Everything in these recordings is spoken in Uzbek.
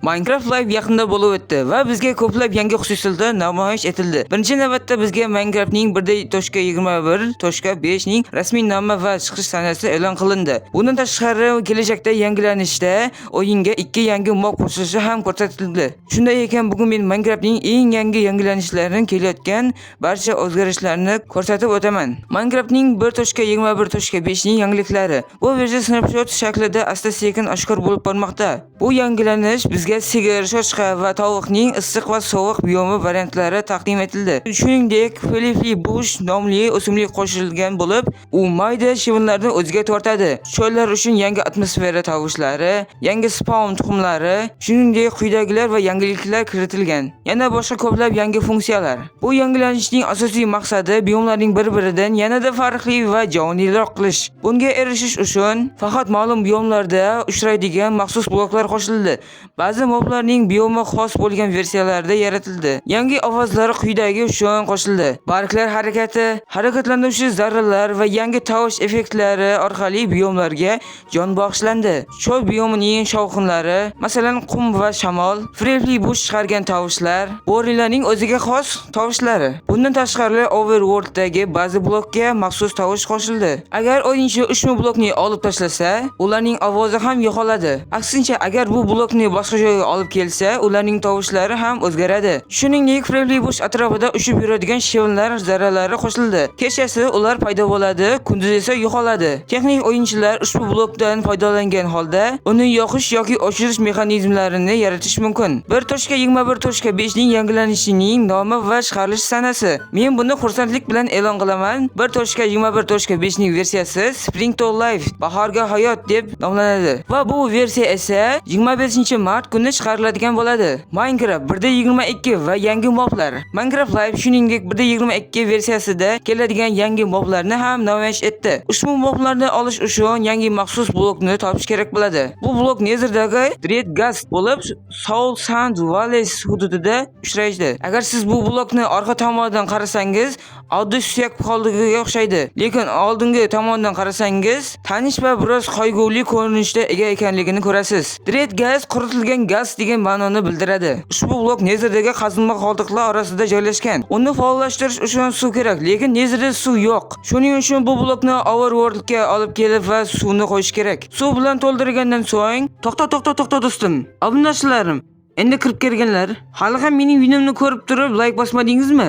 Minecraft Live yaqinda bo'lib o'tdi va bizga ko'plab yangi xususiyatlar namoyish etildi. Birinchi navbatda bizga Minecraftning 1.21.5 ning rasmiy nomi va chiqish sanasi e'lon qilindi. Bundan tashqari, kelajakda yangilanishda o'yinga ikki yangi mob qo'shilishi ham ko'rsatildi. Shunday ekan, bugun men Minecraftning eng yangi yangilanishlarini, kelayotgan barcha o'zgarishlarni ko'rsatib o'taman. Minecraftning 1.21.5 ning yangiliklari. Bu versiya snapshot shaklida asta-sekin oshkor bo'lib bormoqda. Bu yangilanish bizga sigir, cho'chqa va tovuqning issiq va sovuq biomi variantlari taqdim etildi. Shuningdek, Firefly Bush nomli o'simlik qo'shilgan bo'lib, u mayda chivinlarni o'ziga tortadi. Cho'llar uchun yangi atmosfera tovushlari, yangi spawn tuxumlari, shuningdek, quyidagilar va yangiliklar kiritilgan. Yana boshqa ko'plab yangi funksiyalar. Bu yangilanishning asosiy maqsadi biomlarning bir-biridan yanada farqli va jonliroq qilish. Bunga erishish uchun faqat ma'lum biomlarda uchraydigan maxsus bloklar qo'shildi. Ba'zi moblarning biomi xos bo'lgan versiyalarda yaratildi. Yangi ovozlar quyidagi uchun qo'shildi. Barglar harakati, harakatlanuvchi zarralar va yangi tovush effektlari orqali biomlarga jon bag'ishlandi. Cho'l biomining shovqinlari, masalan, qum va shamol, Firefly Bush chiqargan tovushlar, bo'rilarning o'ziga xos tovushlari. Bundan tashqari, Overworld'dagi ba'zi blokka maxsus tovush qo'shildi. Agar o'yinchi ushbu blokni olib tashlasa, ularning ovozi ham yo'qoladi. Aksincha, agar bu blokni boshqa joyga olib kelsa, ularning tovushlari ham o'zgaradi. Shuningdek, Firefly Bush atrofida uchib yuradigan chivinlar zarralari qo'shildi. Kechasi ular paydo bo'ladi, kunduz esa yo'qoladi. Texnik o'yinchilar ushbu blokdan foydalangan holda uni yoqish yoki o'chirish mexanizmlarini yaratish mumkin. 1.21.5 ning yangilanishining nomi va chiqarilish sanasi. Men buni xursandlik bilan e'lon qilaman. 1.21.5 ning versiyasi Spring to Life, bahorgi hayot deb nomlanadi. Va bu versiya esa 25-mart kuni chiqariladigan bo'ladi. Minecraft 1.22 va yangi moblar. Minecraft Live shuningdek 1.22 versiyasida keladigan yangi moblarni ham namoyish etdi. Ushbu moblarni olish uchun yangi maxsus blokni topish kerak bo'ladi. Bu blok Nether'dagi Dread Ghast bo'lib, Soul Sand Valleys hududida uchraydi. Agar siz bu blokni orqa tomonidan qarasangiz, oddiy suyak qoldig'iga o'xshaydi. Lekin oldingi tomondan qarasangiz, tanish va biroz qayg'uli ko'rinishda ega ekanligini ko'rasiz. Dread Ghast quritilgan ghast degan ma'noni bildiradi. Ushbu blok Nether'dagi qazilma qoldiqlar orasida joylashgan. Uni faollashtirish uchun suv kerak, lekin Nether'da suv yo'q. Shuning uchun bu blokni Overworldga olib kelib va suvni qo'yish kerak. Suv bilan to'ldirgandan so'ng, to'xta, to'xta, to'xta, do'stim. Obunachilarim, endi kirib kelganlar, hali ham mening videomni ko'rib turib layk bosmadingizmi?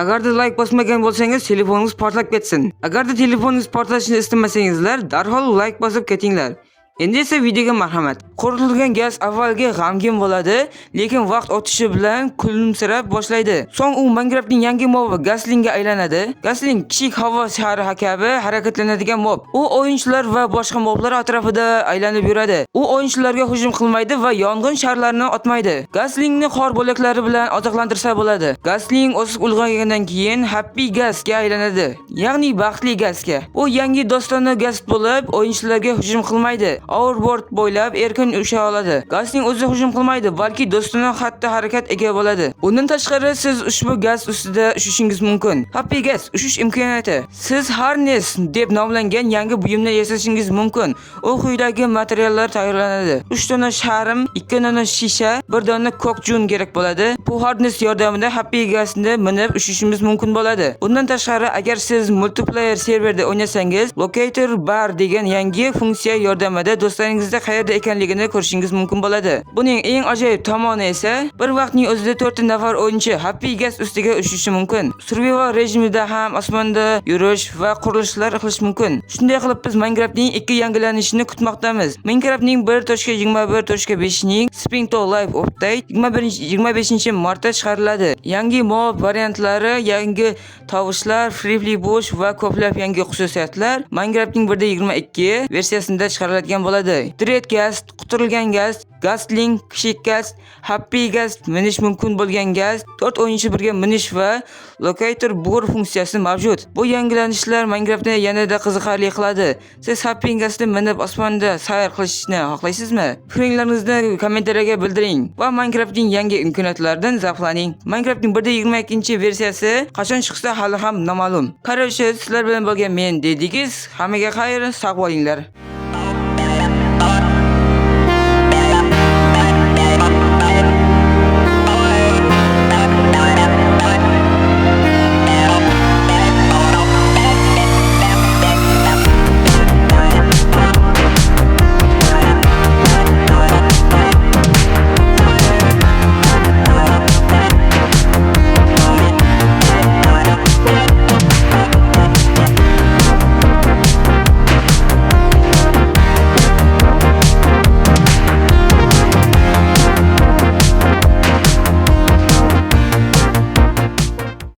Agarda layk bosmagan bo'lsangiz, telefoningiz portlab ketsin. Agarda telefoningiz portlashini istamasangizlar, darhol layk bosib ketinglar. Endi esa videoga marhamat. Quritilgan ghast avvalgi g'amgin bo'ladi, lekin vaqt o'tishi bilan kulimsirab boshlaydi. So'ng u Minecraftning yangi mobi Gastlingga aylanadi. Gastling kichik havo shari kabi harakatlanadigan mob. U o'yinchilar va boshqa moblar atrofida aylanib yuradi. U o'yinchilarga hujum qilmaydi va yong'in sharlarini otmaydi. Gastlingni qor bo'laklari bilan oziqlantirsa bo'ladi. Gastling o'sib ulg'aygandan keyin Happy Ghastga aylanadi, ya'ni baxtli ghastga. U yangi dostona ghast bo'lib, o'yinchilarga hujum qilmaydi. Overworld bo'ylab erkin ucha oladi. Gastning o'zi hujum qilmaydi, balki do'stona xatti-harakat ega bo'ladi. Bundan tashqari, siz ushbu ghast ustida uchishingiz mumkin. Happy Ghast uchish imkoniyati. Siz harness deb nomlangan yangi buyumni yasashingiz mumkin. U quyidagi materiallar tayyorlanadi. 3 dona charm, 2 dona shisha, 1 dona ko'k jun kerak bo'ladi. Bu harness yordamida Happy Ghastni minib uchishimiz mumkin bo'ladi. Bundan tashqari, agar siz multiplayer serverda o'ynasangiz, Locator Bar degan yangi funksiya yordamida do'stlaringizda qayerda ekanligini ko'rishingiz mumkin bo'ladi. Buning eng ajoyib tomoni esa bir vaqtning o'zida 4 nafar o'yinchi Happy Ghast ustiga uchishi mumkin. Survival rejimida ham osmonda yurish va qurilishlar qilish mumkin. Shunday qilib, biz Minecraftning ikki yangilanishini kutmoqdamiz. Minecraftning 1.21.5 ning Spring to Life Update 21 25 martda chiqariladi. Yangi mob variantlari, yangi tovushlar, Firefly Bush va ko'plab yangi xususiyatlar Minecraftning 1.22 versiyasida chiqariladigan bo'ladi. Dread Ghast, quturilgan ghast, Gastling, kichik ghast, Happy Ghast, minish mumkin bo'lgan ghast, 4 o'yinchi birga minish va Locator Bar funksiyasi mavjud. Bu yangilanishlar Minecraftni yanada qiziqarli qiladi. Siz Happy Ghastni minib osmonda sayr qilishni xohlaysizmi? Fikringizni kommentariyaga bildiring va Minecraftning yangi imkoniyatlaridan zavqlaning. Minecraftning 1.22 versiyasi qachon chiqsa hali ham noma'lum. Короче, sizlar bilan bo'lgan men Dedigiz. Hammaga xayr, sog' bo'linglar.